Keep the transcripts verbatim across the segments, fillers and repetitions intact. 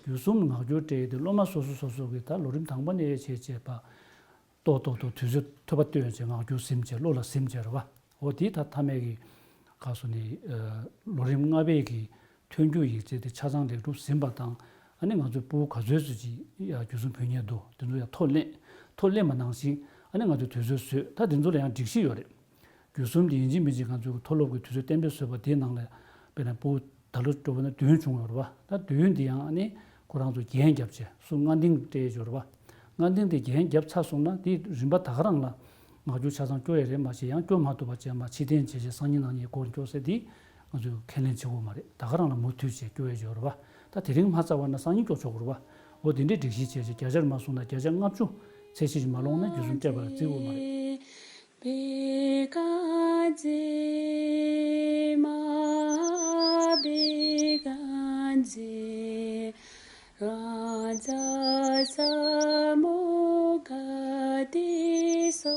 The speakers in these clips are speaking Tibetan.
བརྒྱུད་གསུམ་ངག་རྒྱུན་སྤྲད་དེ་སློབ་མ་སོ་སོ་སོ་སོ་གིས་ད་ལོ་རིམ་དང་པོ་ནས་བྱས་བྱས་པ། ཏོག་ཏོག་ཏོག་དུས་ཚོད་ཐུབ་པ་བཏོན་བྱས་ངག་རྒྱུན་ཟིན་བྱས་བློ་ལ་ཟིན་བྱས་རེད་བ། འོ་དེ་ད་མཐའ་མའི་གི་ག་སོ་ནི་ལོ་རིམ་ལྔ་པའི་གི་ཐོན་རྒྱུ་ཡིག་ཚད་དེ་ཆ་ཚང་ལེགས་གྲུབ་ཟིན་པ་དང་། ཨ་ནི་ང་ཚོའི་ཕྲུ་གུ་ག་ཚོད་ཙམ་ཅིག་ཡ་བརྒྱུད་གསུམ་བུད་མེད་དོ་དེ་ཚོ་ཡང་ཐོ་ལེན་ཐོ་ལེན་པ་ནང་བཞིན་ཨ་ནི་ང་ཚོས་དུས་ཚོད་བཟོས། ད་དེ་ཚོ་ལ་ཡང་སྒྲིག་གཞི་ཡོད་རེད། བརྒྱུད་གསུམ་དེ་ཡིན་གཅིག་མིན་གཅིག་ང་ཚོའི་མཐོ་སློབ་ཀྱི་དུས་ཚོད་གཏན་འབེབས་བཟོས་པ་དེའི་ནང་ལ་དཔེར་ན་ཕྲུ་གུ་ད་ལོ་འགྲོ་བ་ན་བདུན་བྱུང་ཡོད་རེད་བ། ད་བདུན་དེ་ཡང་ཨ་ནི་ཁོ་རང་ཚོ་རྒྱན་བརྒྱབ་བྱས་སུ་སྔ་འདིང་སྤྲད་ཡོད་རེད་བ། སྔ་འདིང་དེ་རྒྱན་བརྒྱབ་ཚར་སོང་ན་དེ་རིམ་པ་ད་ག་རང་ལ་ངག་རྒྱུན་ཆ་ཚང་སྐྱོར་ཡ་རེད་མ་གཞི་ཡང་སྐྱོར་མ་ཐུབ་པ་བྱས་མ་ཕྱི་འཐེན་བྱས་བྱས་སང་ཉིན་གནངས་ཉིན་སྐོར་སྐྱོར་ཟེར་དེ་ང་ཚོས་ཁས་ལེན་བྱེད་དགོས་མ་རེད། ད་ག་རང་ལ་མུ་མཐུད་བྱས་སྐྱོར་ཡ་ཡོད་རེད་བ། ད་དེ་རིང་མ་ཚར་བ་ན་སང་ཉིན་སྐྱོར་ཆོག་གི་རེད་བ། འོ་དེ་འདྲའི་སྒྲིག་གཞི་བྱས་བྱས་བརྒྱ་ཆར་མ་སོང་ན་བརྒྱ་ཆ་ལྔ་བཅུ་ཚད་གཞི་ཞིག་མ་ལོངས་ན་བརྒྱུད་གསུམ་སྤྲད་པ་ལ་བརྩི་དགོས་མ་རེད། བེ་ག་ཛེ་མ་བེ་ག་ཛེ་ག་ཛ་ས་མོ་ག་དེ་སོ་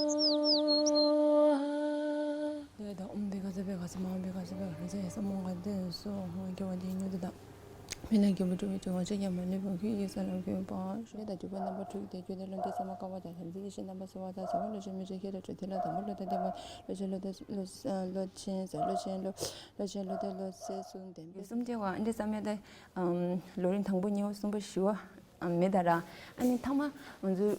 ཧ། ད་ཨོཾ་བེ་ག་ཛེ་བེ་ག་ཛེ་མ་བེ་ག་ཛེ་བེ་ག་ཛེ་ས་མོ་ག་དེ་སོ་ཧ། སྐྱེ་བ་འདིའི་མྱུར་དུ་དང་། མི་ལ་སྐྱེས་བུ་འགྲོ་བའི་དྲི་བ་ཆོས་ཀྱང་མ་ལུས་པ། ཁྱོད་ཀྱི་ས་ལ་འཁོད་པ། ཞེས་དང་བརྒྱུད་པ་རྣམ་པ་དྲུག་སྟེ། བརྒྱུད་དེ་བློ་འདས་ས་མ་ཀ་བ་དང་། དམ་ཚིག་ཡེ་ཤེས་རྣམ་པར་གསལ་བ་དང་། ཟབ་མོ་བློ་ཆེན་མི་ཆེན་ཁྱད་དུ་འཕགས། དེ་ལ་དང་པོ་བློ་ལྡན་བསྟེན་པ། བློ་ཆེན་བློ་བློ་བློ་ཆེན་བློ་བློ་ཆེན་བློ་བློ་ཆེན་བློ་བློ་ཆེན་བློ་བློ་ཟས་གསུམ་ལྡན་པའི། གསུམ་སྟེ་བ་འདི་བསམ་ཡས་ད་ལོ་རིམ་དང་པོ་གཉིས་པ་གསུམ་པ་བཞི་པ་མེད་ད་ར། ཨ་ནི་ཐ་མ་ང་ཚོའི་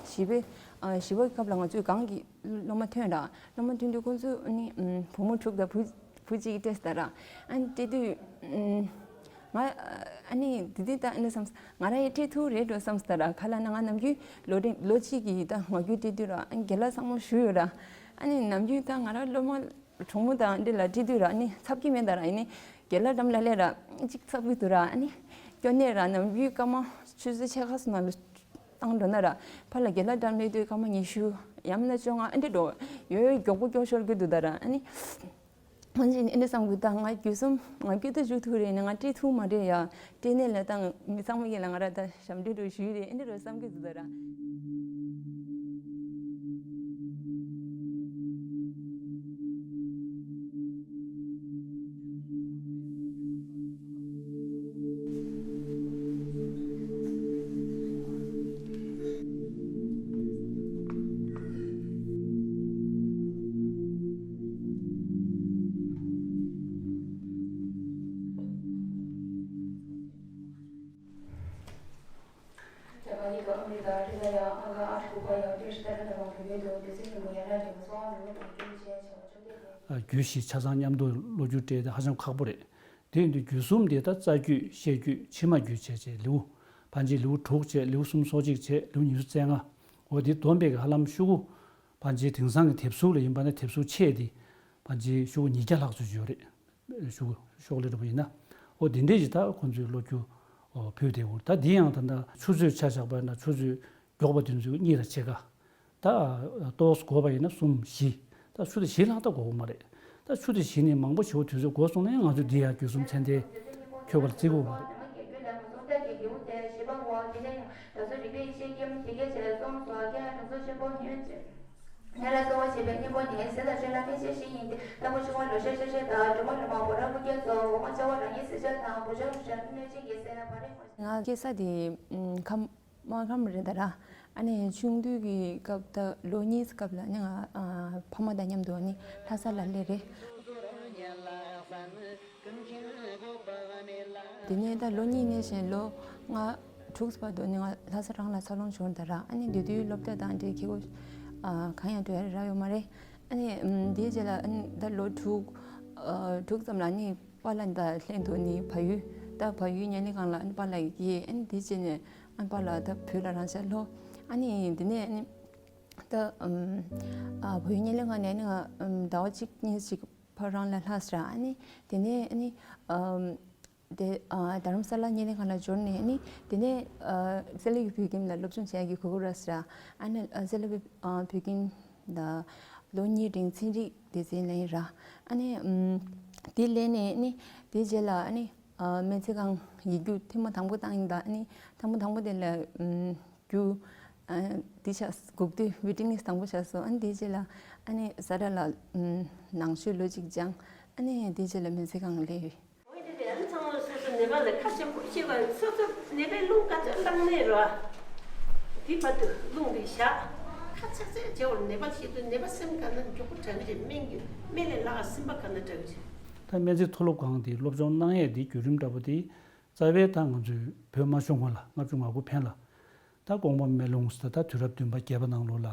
བཞི་པའི་བཞི་པའི་སྐབས་ལ་ང་ཚོའི་གང་གི་སློབ་མ་ཐོན་ར། སློབ་མ་ཐོན་དུས་ཁོང་ཚོ་ནི་བུ་མོ་དྲུག་དང་བུ་བུ་གཅིག་སྤྲད་ད་ར། ཨ་ནི་སྤྲད་དུས་ང་ཨ་ནི་དེ་དུས་ད་ཨ་ནི་བསམ། ང་རང་ཡི་སྤྲད་ཐུབ་རེད་འགྲོ་བསམ་ད་ར། ག་ལ་ན་ང་ནམ་རྒྱུན་ལོ་རེ་ལོ་གཅིག་གི་ད་ངག་རྒྱུན་སྤྲད་དུས་ར། ཨ་ནི་རྒན་ལགས་ཚང་མ་ཞུ་ཡོད་ར། ཨ་ནི་ནམ་རྒྱུན་ད་ང་རང་སློབ་མ་གྲོགས་མོ་དང་འདི་ལ་སྤྲད་དུས་ར་ཨ་ནི་འཚབ་ཀྱི་མེད་ད་ར། ཡིན་ནི་རྒན་ལགས་འགྲམ་ལ་སླེབས་ར་གཅིག་འཚབ་ཀྱི་འདུག་ར། ཨ་ནི་སྐྱོ་ནས་ར་ནམ་རྒྱུན་སྐར་མ་ཆུ་ཚོད་ཕྱེད་ཀ་ཙམ་ནང་ལ་བཏང་འགྲོ་ན་ར། ཕར་ལ་རྒན་ལགས་འགྲམ་སླེབས་དུས་སྐར་མ་ཉི་ཤུ་ཡང་མིན་ན་བཅོ་ལྔ་ཨ་འདྲ་འགྲོ་ཡོད་ཡོད་མགྱོགས་པོ་སྐྱོ་ཤོར་གྱི་འདུག་ད་ར། ཨ་ནི་ང་ཅིག་ཨ་འདྲ་བསམ་གི་ད་ང་རྒྱུད་གསུམ་ང་རྒྱུད་ད་ཞུགས་ཐུབ་རེད་ནི་ང་སྤྲད་ཐུབ་མ་རེད་ཡ། སྤྲད་ནས་ལ་ད་མི་ཚང་མ་གིས་ལ་ང་ར་ད་ཞབས་འདྲེན་འགྲོ་ཞུས་རེད་ཨ་འདྲ་རོ་བསམ་གི་འདུག་ད་ར། རྒྱུད་བཞི་ཆ་ཚང་མཉམ་དུ་བློ་རྒྱུད་སྤྲད་དེ་ཧ་ཅང་ཁག་པོ་རེད། དེ་ཡིན་དུས་རྒྱུད་གསུམ་དེ་ད་རྩ་རྒྱུད་བཤད་རྒྱུད་ཕྱི་མ་རྒྱུད་བྱས་བྱས་ལེའུ། ཕན་ཆད་ལེའུ་དྲུག་བྱས་ལེའུ་སུམ་ཅུ་སོ་གཅིག་བྱས་ལེའུ་ཉི་ཤུ་རྩ་ལྔ། འོ་དེ་བསྡོམས་པས་ཧ་ལམ་ཤོག་གུ། ཕན་ཆད་དེང་སང་གི་དེབ་གཟུགས་ལ་ཡིན་པ་ན་དེབ་གཟུགས་ཆེ་དེ། ཕན་ཆད་ཤོག་གུ་ཉིས་བརྒྱ་ལྷག་ཙམ་ཡོད་རེད། ཤོག་གུ་ཤོག་ལེ་འདྲ་པོ་ཡིན་ན། འོ་དེ་འདྲས་ཞིག་ད་ཁོང་ཚོས་བློ་རྒྱུད་ཕུལ་དེ་འོ་ད་འདི་ཡང་ད་ལྟ་ཆུ་ཚོད་ཆ་བཞག་པ་ན་ཆུ་ཚོད་མགྱོགས་པ་དེ་ཚོས་གཉིས་དང་ཕྱེད་ཀ་ད་ཏོག་ཙམ་འགོར་བ་ཡིན་ན་གསུམ་བཞི། ད་ཆུ་ཚོད་བཞི་ལྷག་ད་འགོར་གི་མ་རེད། ད་ཆུ་ཚོད་བཞི་ནས་མང་པོ་ཞེ་པོ་དུས་ཚོད་འགོར་སོང་ན་ཡང་ང་ཚོས་འདི་ཡང་བརྒྱུད་གསུམ་ཚད་ལྡན་འཁྱོལ་བར་བརྩི་གི་ཡོད་མ་རེད། ང་སྐྱེས་ས་དེ་ཁམས། སྨར་ཁམས་རེད་ད་ར། ཨ་ནི་ཆུང་དུས་ཀྱི་སྐབས་ད་ལོ་གཉིས་སྐབས་ལ་ནི་ང་ཨ་ཕ་མ་དང་མཉམ་དུ་ཨ་ནི་ལྷ་ས་ལ་སླེབས་རེད། དེ་ནས་ད་ལོ་གཉིས་ནས་བཞིན་ལོ་ལྔ་དྲུག་བར་དུ་ནི་ང་ལྷ་ས་རང་ལ་འཚར་ལོངས་བྱུང་ད་ར། ཨ་ནི་དེ་དུས་སློབ་གྲྭ་དང་འབྲེལ་ཁྱེད་ཀོ་ཨ་གང་ཡང་འགྲོ་ཡ་རག་ཡོད་མ་རེད། ཨ་ནི་ཨམ་དེའི་རྗེས་ལ་ཨ་ནི་ད་ལོ་དྲུག་ཨ་དྲུག་ཙམ་ལ་ནི་པཱ་ལགས་དང་ལྷན་དུ་ནི་བལ་ཡུལ་ད་བལ་ཡུལ་ཉེ་ལི་སྒང་ལ་ཨ་ནི་པཱ་ལགས་ཀྱིས་ཨ་ནི་དེའི་རྗེས་ནས། ཨ་པཱ་ལགས་ད་བོད་ལ་རང་ཤར་ལྷོ། ཨ་ནི་དེ་ནས་ཨ་ནི་ད་ཨམ་ཨ་བོད་ཉེ་ལི་སྒང་ནས་ཨ་ནི་ང་ཨམ་ཟླ་བ་གཅིག་གཉིས་ཤིག་ཕར་རང་ལ་ལྷག་ཟེར། ཨ་ནི་དེ་ནས་ཨ་ནི་ཨམ་དེ་ཨ་རྡ་རམ་ས་ལ་ཉེ་ལི་སྒང་ལ་འབྱོར་ནས་ཨ་ནི་དེ་ནས་ཨ་སེ་ལ་ཡུལ་བོད་ཁྱིམ་ལ་སློབ་སྦྱོང་བྱེད་ཡག་གི་གོ་སྐབས་རག་ཟེར། ཨ་ནི་ཨ་སེ་ལ་ཡུལ་ཨ་བོད་ཁྱིམ་ལ་ ལོ་གཉིས་རིང་ཚན་རིག་སྡེ་ཚན་ལེན་ཡིན་ར། ཨ་ནི་ཨམ། དེ་ལས་ནས་ནི་དེའི་རྗེས་ལ་ཨ་ནི་ཨ། སྨན་རྩིས་ཁང་ཡིག་རྒྱུགས་ཐེངས་མ་དང་པོ་བཏང་ཡིན་ད། ཨ་ནི་ཐེངས་མ་དང་པོ་དེ་ལ་ཨམ། རྒྱུགས་ཨ། དེ་ཆགས་སྒུག་དུས་ཝེ་ཊིང་ལིསཊ་དང་པོ་ཆགས་སོང་། ཨ་ནི་དེའི་རྗེས་ལ་ཨ་ནི་ས་ར་ལ་ཨམ། ནང་ཆོས་ལོ་གཅིག་སྦྱངས། ཨ་ནི་དེའི་རྗེས་ལ་སྨན་རྩིས་ཁང་ལ་སླེབས་ཡོད། འོན་ཏེ་དེ་ཨ་ནི་ཚང་མ་སོ་སོ་ནད་པ་ལ་ཁ་ཆེམས་པོ་བཤད་པ། སོ་སོ་ནད་པའི་རླུང་ག་ཚོད་བླངས་ནས་རོ། དེ་བར་དུ་རླུང་དེ་བཞག་ཁ་ཚེག་ཚེག་བྱེད་པར་ནད་པ་ཤེས་དུས་ནད་པ་སེམས་ག་ན་མགྱོགས་པོ་དྲག་གི་རེད། སྨན་གྱི་སྨན་ལས་ལྷག་སེམས་པ་ག་ན་དྲག་གི་རེད། ད་སྨན་རྩིས་མཐོ་སློབ་ཁང་དེ་སློབ་སྦྱོང་གནང་ཡས་དེ་བརྒྱུད་རིམ་འདྲ་པོ་དེ་རྩ་བའི་ད་ང་ཚོའི་བོད་མ་ཤོར་སྔོན་ལ་ལྔ་བཅུ་ང་དགུ་ཕན་ལ། ད་ཀོང་པོ་སྨན་ལུང་ཟེར་ད་དུས་རབས་བདུན་པ་བརྒྱད་པ་ནང་ལོགས་ལ་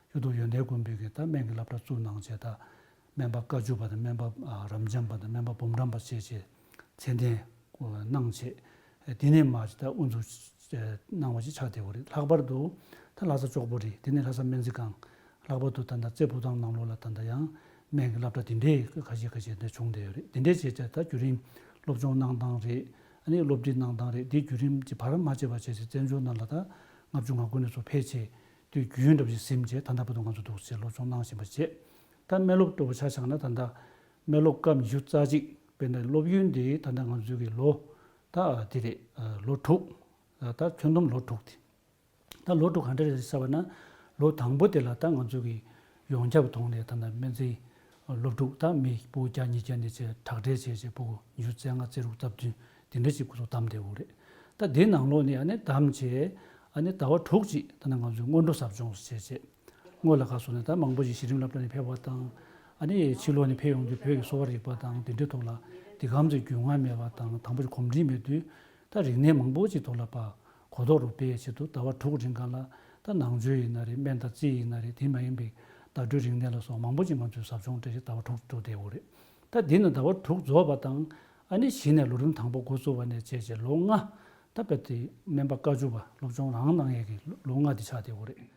ཞུ་གཏུག་ཡོན་ཏན་མགོན་པོས་ཀྱི་ད་སྨན་གྱི་སློབ་གྲྭ་བཙུགས་གནང་བྱས། ད་སྨན་པ་བཀའ་བཅུ་པ་དང་སྨན་པ་ཨ། རབ་འབྱམས་པ་དང་སྨན་པ་འབུམ་རམས་པ་བཅས་བྱས་མཚན་གཏན་གནང་བྱས། དེ་ནས་མར་ད་དབུ་འཛུགས་གནང་བ་ཞིག་ཆགས་བསྡད་ཡོད་རེད། ལྷག་པར་དུ་ད་ལྷ་ས་ལྕོག་པོ་རེད། དེ་ནས་ལྷ་ས་སྨན་རྩིས་ཁང་། ལྷག་པར་དུ་ད་ལྟ་རྩེ་ཕོ་བྲང་ནང་ལོགས་ལ་ད་ལྟ་ཡང་སྨན་གྱི་སློབ་གྲྭ་དེ་འདྲའི་ཁ་ཤས་ཁ་ཤས་འདི་བྱུང་བསྡད་ཡོད་རེད། དེ་འདྲའི་བྱས་བྱས་ད་བརྒྱུད་རིམ་སློབ་སྦྱོང་གནང་སྟངས་རེད། ཨ་ནི་སློབ་ཁྲིད་གནང་སྟངས་རེད། དེ་བརྒྱུད་རིམ་གྱི་བར་མ་ཆད་པ་བྱས་ཚེ་བཙན་བྱོལ་ནང་ལ་ད་ལྔ་བཅུ་ང་དགུ་ནས་ཚུར་ཕེབས་བྱས་དུས་རྒྱུན་འདྲ་པོ་ཞིག་ཟིན་བྱས་ད་ལྟ་བར་དུ་ང་ཚོ་འདུག་བྱས་སློབ་སྦྱོང་གནང་བཞིན་པ་བྱས། ད་སྨན་སློབ་འདྲ་པོ་ཆ་བཞག་ན་ད་ལྟ་སྨན་སློབ་སྐབས་ཉི་ཤུ་རྩ་གཅིག་དཔེར་ན་སློབ་ཡུན་དེ་ད་ལྟ་ང་ཚོའི་གི་ལོ་ད་དེ་རེད། ལོ་དྲུག་ད་ཁྱོན་བསྡོམས་ལོ་དྲུག་དེ། ད་ལོ་དྲུག་ག་འདྲ་རེད་ཟེར་བ་ན། ལོ་དང་པོ་དེ་ལ་ད་ང་ཚོ་གི་ཡོངས་ཁྱབ་ཐོག་ནས་ད་ལྟ་སྨན་རྩིས་སློབ་ཕྲུག་ད་མི་ཕྲུ་གུ་བརྒྱ་ཉིས་བརྒྱ་ནས་བྱས་གྲ་སྒྲིག་བྱས་བྱས་ཕྲུ་གུ་ཉི་ཤུ་རྩ་ལྔ་རྩ་དྲུག་རྩ་བདུན་དེ་འདྲ་ཞིག་ཁོ་ཚོ་བདམས་བསྡད་ཡོད་རེད། ད་དེའི་ནང་ལོགས་ནས་ཨ་ནི་བདམས་བྱས་ཨ་ནི་ཟླ་བ་དྲུག་ཅིག་ད་ལྟ་ང་ཚོས་སྔོན་འགྲོ་ཟབ་སྦྱོང་བྱས་བྱས། སྔོན་ལ་ཁ་སོང་ནས་ད་མང་པོ་ཞིག་གཞི་རིམ་སློབ་གྲྭ་ནས་ཕེབས་པ་དང་། ཨ་ནི་ཕྱི་ལོགས་ནས་ཕེབས་ཡོང་དུས་བོད་ཀྱི་གསོ་བ་རིག་པ་དང་དེ་འདྲའི་ཐོག་ལ་དེ་ག་ཚོད་རྒྱུས་མངའ་མེད་པ་དང་དང་པོ་གོམས་འདྲིས་མེད་དུས། ད་རིག་གནས་མང་པོ་ཅིག་ཐོག་ལ་ཕར་གོ་རྟོགས་རུ་སྤེལ་ཆེད་དུ་ཟླ་བ་དྲུག་རིང་ག་ལ་ད་ནང་ཆོས་ཡིན་ན་རེད། སྨན་དང་རྩིས་ཡིན་ན་རེད། དེ་མ་ཡིན་པའི་བརྡ་སྤྲོད་རིག་གནས་ལ་སོགས་མང་པོ་ཅིག་ང་ཚོས་ཟབ་སྦྱོང་སྤྲད་བྱས་ཟླ་བ་དྲུག་འགྲོ་བསྡད་ཡོད་རེད། ད་འདི་ནི་ཟླ་བ་དྲུག་རྫོགས་པ་དང་ཨ་ནི་གཞི་ནས་ལོ་རིམ་དང་པོ་འགོ་བཙུགས་པ་ནས་བྱས་བྱས་ལོ་ལྔ་ད་དཔེ་དེ་སྨན་པ་བཀའ་བཅུ་པ་སློབ་སྦྱོང་རང་གནང་ཡས་ཀྱི་ལོ་ལྔ་འདི་ཆགས་བསྡད་ཡོད་རེད།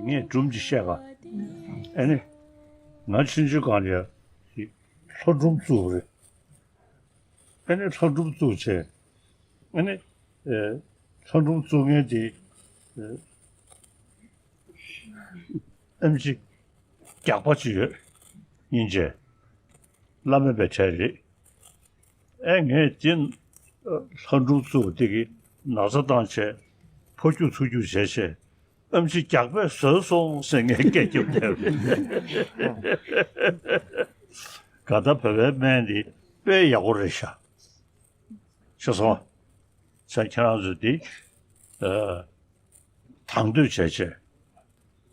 ངས་སྒྲུང་ཅིག་བཤད་ག་ཨ་ནི། ང་ཆུང་ཆུང་སྒང་ལ་ལྷ་སྒྲུང་བཙུགས་པ་རེད། ཨ་ནི་ལྷ་སྒྲུང་བཙུགས་བྱས། ཨ་ནི། ཨེ། ལྷ་སྒྲུང་བཙུགས་མཁན་དེ། ཨེ། ཨེམ་ཆི་རྒྱགས་པ་ཅིག་ཡོད། དབྱིན་ཇི། བླ་མེད་པའི་གྲས་རེད། ཨེ་ངས་དེ། ལྷ་སྒྲུང་བཙུགས་པ་དེ་གི་ན་ཚ་བཏང་བྱས། ཕོ་རྒྱུག་ཚུར་རྒྱུག་བྱས་བྱས། ཨེམ་ཆི་རྒྱགས་པས་བཟོས་སོང་ཟེར་ངས་སྐད་རྒྱབ་བསྡད་པ་རེད། ག་ད་བོད་པའི་སྨན་འདི་དཔེ་ཡག་པོ་རེད་ཤག་ཤེས་སོང་། ས་ཁྱེད་རང་ཚོས་འདི། ཨ། དང་དོད་བྱས་བྱས།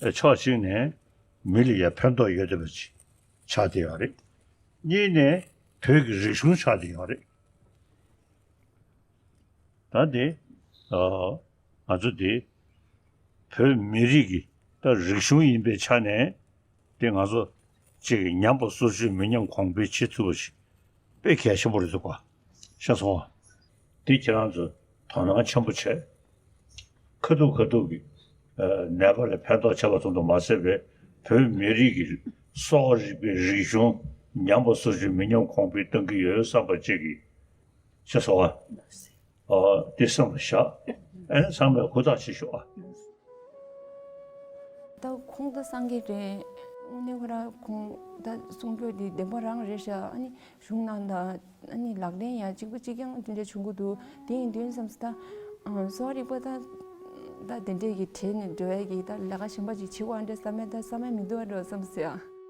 ཨ། ཕྱོགས་གཅིག་ནས་མི་ལ་ཡ་ཕན་ཐོགས་ཡོད་བསྡད་པ་ཅིག་ཆགས་བསྡད་ཡོད་རེད། གཉིས་ནས་བོད་ཀྱི་རིག་གཞུང་ཆགས་བསྡད་ཡོད་རེད། ད་དེ། ཨ། ང་ཚོ་དེ་བོད་མི་རིགས་ཀྱི་ད་རིག་གཞུང་ཡིན་པའི་ཆ་ནས་དེ་ང་ཚོ་གཅིག་གི་ཉམས་པ་སོར་ཆུད་མི་ཉམས་གོང་འཕེལ་བྱེད་ཐུབ་པ་ཞིག་དཔེ་གལ་ཆེན་པོ་རེད་འདུག་ག་ཤེས་སོང་ང་། དེ་ཁྱེད་རང་ཚོ་དོ་སྣང་ཆེན་པོ་བྱས། ཁ་ཐུག་ཁ་ཐུག་གི། ཨ། ནད་པ་ལ་ཕན་ཐོགས་བྱས་པ་ཙམ་དུ་མ་ཟད་པའི་བོད་མི་རིགས་ཀྱི་གསོ་བ་རིག་པའི་རིག་གཞུང་ཉམས་པ་སོར་ཆུད་མི་ཉམས་གོང་འཕེལ་གཏང་གི་ཡོད་བསམ་པ་བཅས་ཀྱི། ཤེས་སོང་ང་། ཨ། དེ་སེམས་ལ་བཞག་ཨ་ནི་ཚང་མས་ཧུར་ཐག་བྱེད་ཤོག་ཨ། ད་ཁོང་ད་སངས་རྒྱས་རེད། དངོས་གནས་ཁོ་རང་ཁོང་ད་གསུང་སྐྱོར་འདི་བདེན་པ་རང་རེད་ཤག་ཨ་ནི་གཞུང་ནང་དང་ཨ་ནི་ལག་ལེན་ཡང་གཅིག་པ་གཅིག་རྐྱང་དེ་འདྲ་བྱུང་གི་འདུག་དེ་ཡིན་དུས་བསམ་སོང་། ད་གསོ་བ་རིག་པ་ད་ད་དེ་འདྲས་ཀྱི་བྲལ་ནས་འགྲོ་ཡ་གི་ད་ལས་ཀ་གཞན་པ་ཅིག་བྱེད་དགོས་འདྲ་བསམ་ཡ་ད་བསམ་ཡ་མི་འདུག་ཨ་འགྲོ་བསམ་སོང་ཡ།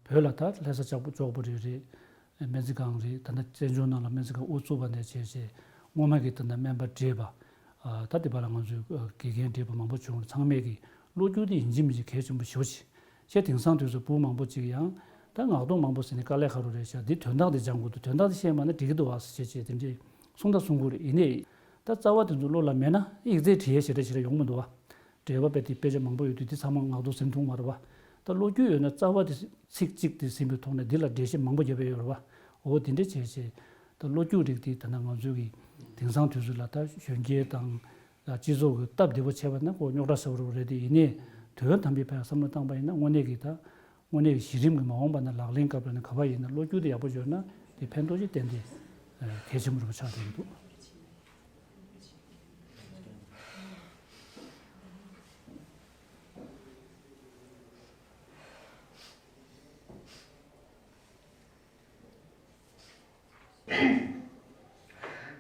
བོད་ལ་ད་ལྷ་ས་ལྕགས་པོ་ལྕོག་པོ་རེད་རེད། སྨན་རྩིས་ཁང་རེད། ད་ལྟ་བཙན་བྱོལ་ནང་ལ་སྨན་རྩིས་ཁང་དབུ་བཙུགས་པ་ནས་བྱས་བྱས་སྔོན་མ་གི་ད་ལྟ་སྨན་པ་བགྲེས་པ། ཨ། ད་དེ་བར་ལ་ང་ཚོའི་དགེ་རྒན་བགྲེས་པ་མང་པོ་བྱུང་རེད། ཚང་མས་ཀྱི་བློ་སྐྱོར་དེ་ཡིན་གཅིག་མིན་གཅིག་གལ་ཆེན་པོ་ཞེ་པོ་ཅིག་བྱས། དེང་སང་དུས་སུ་བུ་མང་པོ་ཅིག་ཡང་ད་ངག་ཐོག་མང་པོ་ཟེར་ནས་དཀའ་ལས་ཁག་རུ་རེད་ཤག་འདི་དོན་དག་དེ་སྦྱང་དགོས་འདུག་དོན་དག་དེ་ཤེས་མ་ན་འགྲིག་གི་འདུག་བ་ཟེར་བྱས་བྱས་དེ་འདྲས་གསུང་ད་གསུང་གི་རེད། ཡིན་ནའི་ད་རྩ་བ་དེ་ཚོ་བློ་ལ་མེད་ན་ཡིག་ཚད་བྲིས་ཡས་ཞེ་དྲག་ཞེ་དྲག་ཡོང་མི་འདུག་བ། འགྲེལ་པ་དཔེ་དེ་དཔེ་ཆ་མང་པོ་ཡོད་དུས་དེ་ཚང་མ་ངག་ཐོག་ཟིན་ཐུབ་མ་རེད་བ། ད་བློ་རྒྱུས་ཡོད་ན་རྩ་བ་དེ་ཚིག་གཅིག་དེ་ཟིན་པའི་ཐོག་ནས་འདི་ལ་འགྲེལ་བཤད་མང་པོ་བརྒྱབ་ཡས་ཡོད་རེད་བ། འོ་དེ་འདྲ་བྱས་བྱས་ད་བློ་རྒྱུས་རིགས་དེ་ད་ནང་ང་ཚོའི་གི་ དེང་སང་དུས་ཚོད་ལ་ད་གཞོན་སྐྱེས་དང་སྤྱི་ཚོགས་ཀྱི་སྟབས་བདེ་པོ་བྱས་པ་ན་ཁོ་རྙོག་དྲ་ཟ་བ་རེད་དེ། ཡིན་ནའི་དོན་དམ་པའི་ཕན་བསམ་བློ་བཏང་པ་ཡིན་ན་དངོས་གནས་ཀྱི་ད་དངོས་གནས་ཀྱི་གཞི་རིམ་གྱི་མ་འོངས་པ་ན་ལག་ལེན་སྐབས་ལ་ནི་ག་པར་ཡིན་ན་བློ་རྒྱུགས་དེ་ཡག་པོ་འབྱོར་ན་དེ་ཕན་ཐོགས་ཅིག་ཏན་ཏན་གལ་ཆེན་པོ་རུ་ཆགས་བསྡད་ཀྱི་འདུག་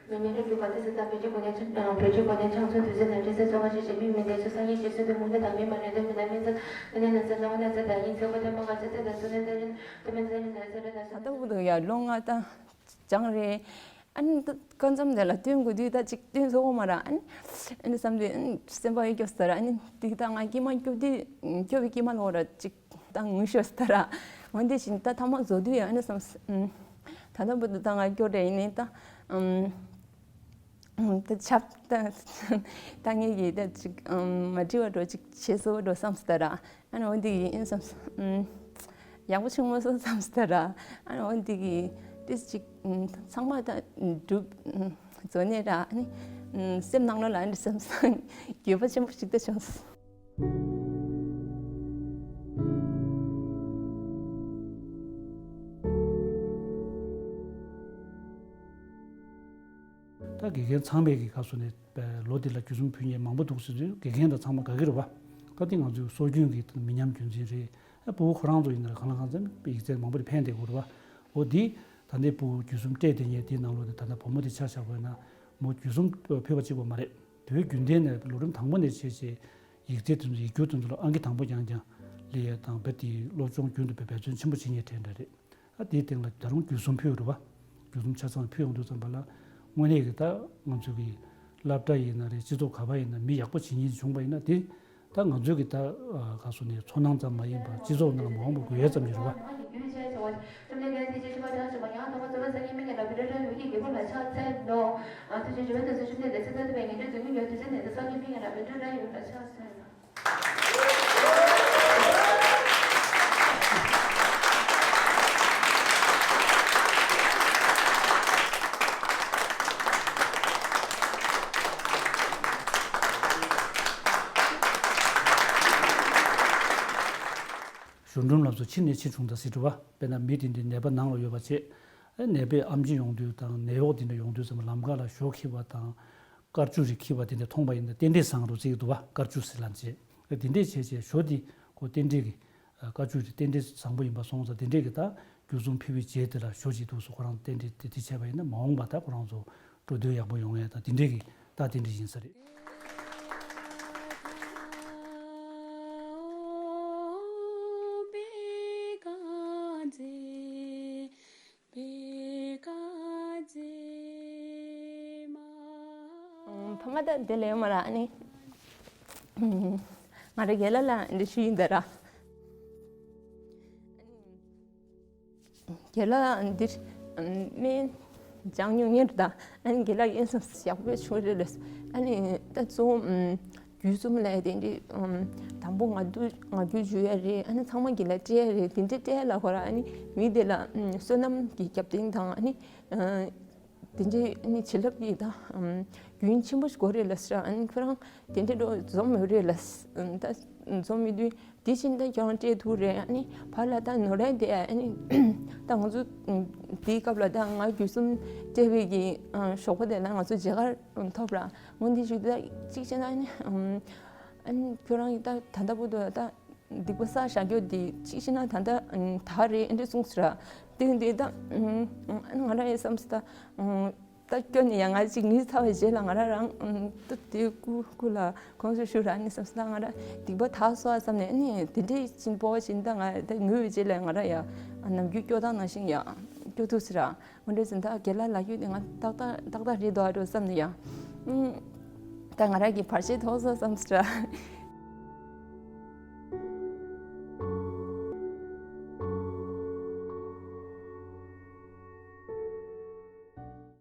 མི་ཉིད་རིགས་ཀྱི་གོ་ཚད་ཟད་དང་བོད་ཀྱི་གོ་གནས་ཆུང་དང་བོད་ཀྱི་གོ་གནས་ཆུང་ཚོད་དུས་ཚོད་དང་འཕྲད་ཚད་གཙོ་བོ་ཞིག་བྱེད་མིའི་མི་སྡེ་ཚོ་སང་ཉིན་ཞིག་སུ་དུ་མུ་ལི་དང་མི་མ་རེད་དུ་མི་ལ་མི་ཚོ་ནད་ན་ཚ་ལོང་ན་ཚ་དང་ཡིན་ཚེ་གོ་ཐེ་མ་ག་ཚོད་དེ་དང་སུ་ནས་དེ་རིན་དུ་མི་ཚོ་ཡིན་ན་ཚེ་རེ་ན་ད་ལྟ་བུ་དུ་ཡ་ལོང་ང་དང་། ཅང་རེད། ཨ་ནི་ད་སྐབས་མཚམས་དེ་ལ་སྟོན་དགོས་དུས་ད་ཅིག་སྟོན་ཆོག་གི་མ་རེད། ཨ་ནི་ཨ་ནི་བསམ་དུས་ཨ་ནི་སེམས་པ་ཡོད་སྐྱོ་ས་ར། ཨ་ནི་དེ་ད་ང་སྐྱེས་མ་སྐྱོ་དུས་སྐྱོ་བའི་སྐྱེས་མ་ལོག་ར་ཅིག་ད་ངུ་ཤོར་ས་ར། འོན་ཏེ་བཞིན་ད་ཐ་མ་བཟོ་དུས་ཨ་ནི་བསམ་ད་ལྟ་བུ་ད་ང་སྐྱོ་རེད། ཡིན་ནའི་ད་ད་ཆབ་ད་ད་ངས་ཀྱིས་ད་ཅིག་མ་བྲིས་པ་འགྲོ་ཅིག་བྱེད་སོ་འགྲོ་བསམ་ས་ར། ཨ་ནི་འོ་འདི་ཡིན་བསམ། ཨམ། ཡག་པོ་བྱུང་མ་སོང་བསམ་སྟེ་ར། ཨ་ནི་འོ་འདི་གི་ཏིས་ཅིག་ཨམ། ཚང་མ་ད་འགྲུབ་ཨམ། བཟོ་ནས་ར། ཨ་ནི་ཨམ། སེམས་ནང་ལོགས་ལ་ཨ་ནི་བསམ་སོང་། འགྱོད་པ་ཆེན་པོ་ཞིག་ད་བྱུང་སོང་། ད་དགེ་རྒན་ཚང་མས་ཀྱི་སྐབས་སུ་ནས་ལོ་འདི་ལ་བརྒྱུད་གསུམ་ཕུལ་མཁན་མང་པོ་འདུག་ཟེར་དུས་དགེ་རྒན་དང་ཚང་མ་དགའ་གི་རེད་བ། ད་འདི་ང་ཚོའི་སྲོལ་རྒྱུན་གྱི་མི་ཉམས་རྒྱུན་འཛིན་རེད། ཨ་ཕྲུ་གུ་ཁོ་རང་ཚོ་ཡིན་ན་གང་ལ་གང་འཚམ་ཡིག་ཚད་མང་པོ་དེ་ཕན་བསྡད་དགོས་རེད་བ། འོ་འདི་ད་ལྟའི་ཕྲུ་གུ་བརྒྱུད་གསུམ་སྤྲད་བསྡད་མཁན་དེའི་ནང་ལོགས་ནས་ད་ལྟ་བུ་མོ་དེ་ཆ་བཞག་པ་ཡིན་ན་མོ་བརྒྱུད་གསུམ་ཕུལ་བ་གཅིག་པ་མ་རེད། དུས་རྒྱུན་ལྡན་ནས་ལོ་རིམ་དང་པོ་ནས་བྱས་བྱས་ཡིག་ཚད་དེ་ཚོ་ཡིག་སྒྱུར་དེ་ཚོ་ལ་ཨང་ཀི་དང་པོ་རྐྱང་རྐྱང་སླེབས་ཡས་དང་བེད་དེ་སློབ་སྦྱོང་རྒྱུན་དུ་འབད་བརྩོན་ཆེན་པོ་བྱེད་མཁན་གྲས་འདྲ་རེད། ཨ་དེའི་སྟེང་ལ་ད་རུང་བརྒྱུད་གསུམ་ཕུལ་རེད་བ། བརྒྱུད་གསུམ་ཆ་ཚང་ཕུལ་ཡོང་དུས་ཙམ་པ་ལ་དངོས་གནས་ཀྱི་ད་ང་ཚོ་གི་སློབ་གྲྭ་ཡིན་ན་རེད། སྤྱི་ཚོགས་ག་པ་ཡིན་ན་མི་ཡག་པོ་བྱེད་མཁན་བྱུང་པ་ཡིན་ན་དེ་ད་ང་ཚོའི་གི་ད་ག་སོ་ནས་ཚོར་སྣང་ཙམ་མ་ཡིན་པར་སྤྱི་ཚོགས་ནང་ལ་མ་འོངས་པ་དགོས་ཡས་ཙམ་ཞིག་རེད་བ། གཞུང་འབྲུམ་ལབ་སོ་ཕྱི་ནས་ཕྱི་བྱུང་ད་སྲིད་འགྲོ་བ། དཔེར་ན་མི་དེ་འདྲའི་ནད་པ་ནང་ལ་ཡོད་པ་བྱས། ནད་པས་ཨེམ་ཆི་ཡོང་དུས་དང་ནད་གཡོག་དེ་འདྲ་ཡོང་དུས་ཙམ་ལམ་ཁ་ལ་ཞོ་འཁྱེར་བ་དང་། དཀར་ཆུ་རེ་འཁྱེར་བ་དེ་འདྲ་མཐོང་པ་ཡིན་ན་རྟེན་འབྲེལ་བཟང་རུ་བརྩི་གི་འདུག་བ། དཀར་ཆུ་ཟེར་ལབ་བྱས། དེ་འདྲས་བྱས་བྱས་ཞོ་དེ་ཁོ་རྟེན་འབྲེལ་གྱི། དཀར་ཆུ་དེ་རྟེན་འབྲེལ་བཟང་པོ་ཡིན་པ་སོང་ཙང་དེ་འདྲས་ཀྱི་ད་བརྒྱུད་གསུམ་ཕུལ་བའི་རྗེས་དེ་ལ་ཞོ་ཅིག་འདུག་སོ། ཁོ་རང་རྟེན་འབྲེལ་དེ་དེ་བྱས་པ་ཡིན་ན་མ་འོངས་པ་ད་ཁོ་རང་ཚོ་འགྲོ་དོན་ཡག་པོ་ཡོང་ཡས་ད་དེ་འདྲས་ཀྱི་ད་དེ་འདྲས་ཡིན་ས་རེད། ཕ་མ་ད་དེ་ལས་མ་ར་ཨ་ནི། ང་ར་རྒན་ལགས་ལ་འདི་ཞུ་ཡིན་ད་ར། རྒན་ལགས་འདིར་སྨན་སྦྱང་མྱོང་ངེས་རེད་ད། ཨ་ནི་རྒན་ལགས་ཡིན་སོང་ཡག་པོ་བྱུང་རེད་ལབ། ཨ་ནི་ད་གཙོ་བོ། རྒྱུད་གསུམ་ལ་དེ་འདྲའི་དང་པོ་ང་དུ་ང་རྒྱུད་འཇུ་ཡ་རེད། ཨ་ནི་ཚང་མ་གི་ལ་སྤྲད་ཡ་རེད། དེ་འདྲའི་སྤྲད་ཡ་ལ་ཁོ་ར་ཨ་ནི་མི་དེ་ལ་བསོད་ནམས་ཀྱི་རྒྱབ་རྟེན་དང་ཨ་ནི་དེ་འདྲའི་ཨ་ནི་བྱིན་རླབས་ཀྱི་ད་རྒྱུན་ཆེན་པོ་ཞིག་དགོས་རེད་ལ་ཟེར། ཨ་ནི་ཁོ་རང་དེ་འདྲའི་འགྲོ་འཛོམས་ཡོད་རེད་ལ་ད་འཛོམས་ཡོད་དུས་དེ་བཞིན་ད་ཁྱོད་རང་སྤྲད་ཐུབ་རེད། ཨ་ནི་བར་ལ་ད་ནོར་ར་དེ་ཨ་ནི་ད་ང་ཚོ་དེའི་སྐབས་ལ་ད་ང་རྒྱུད་གསུམ་སྤྲད་པའི་གི་ཞོགས་པ་དེ་ལ་ང་ཚོ་མཇལ་ཁ་ཐོབ་ར། འོན་ཏེ་ཞུ་ད་གཅིག་བྱས་ན་ཨ་ནི་ཨ་ནི་ཁྱོད་རང་གི་ད་ད་ལྟ་བུ་དུ་ད་སྡིག་པ་བསགས་བཞག་རྒྱུ་དེ་གཅིག་བྱས་ན་ད་ལྟ་ད་རེད་ཨེ་འདྲ་གསུངས་སོ་ར། དེ་འདི་ད་ང་རང་ཡང་བསམ་སོ་ད་ད་སྐྱོ་ནས་ཡང་ང་གཅིག་ངའི་ཚ་བའི་རྗེས་ལ་ང་རང་རང་ད་དེ་སྐུ་སྐུ་ལ་དགོངས་སུ་ཞུ་ར་ནས་བསམ་སོ་ད་ང་རང་སྡིག་པ་དག་སོ་བསམ་ནས་ཨ་ནི་དེ་འདྲའི་ཕྱིན་པོ་བ་ཕྱིན་ད་ང་ད་ངུས་པའི་རྗེས་ལ་ང་རང་ཡང་ནམ་རྒྱུན་སྐྱོ་སྟངས་ནང་བཞིན་ཡང་སྐྱོ་ཐུབ་སོ་ར། འོ་འདྲ་ཟིན་ད་རྒན་ལགས་ལབ་རྒྱུ་དེ་ང་ཏག་ཏག་ཏག་ཏག་རེད་འདུག་ཨ་འགྲོ་བསམ་ནས་ཡང་། ཨུམ། ད་ང་རང་གི་བར་ཆད་ཐོག་སོ་བསམ་སོ་ར།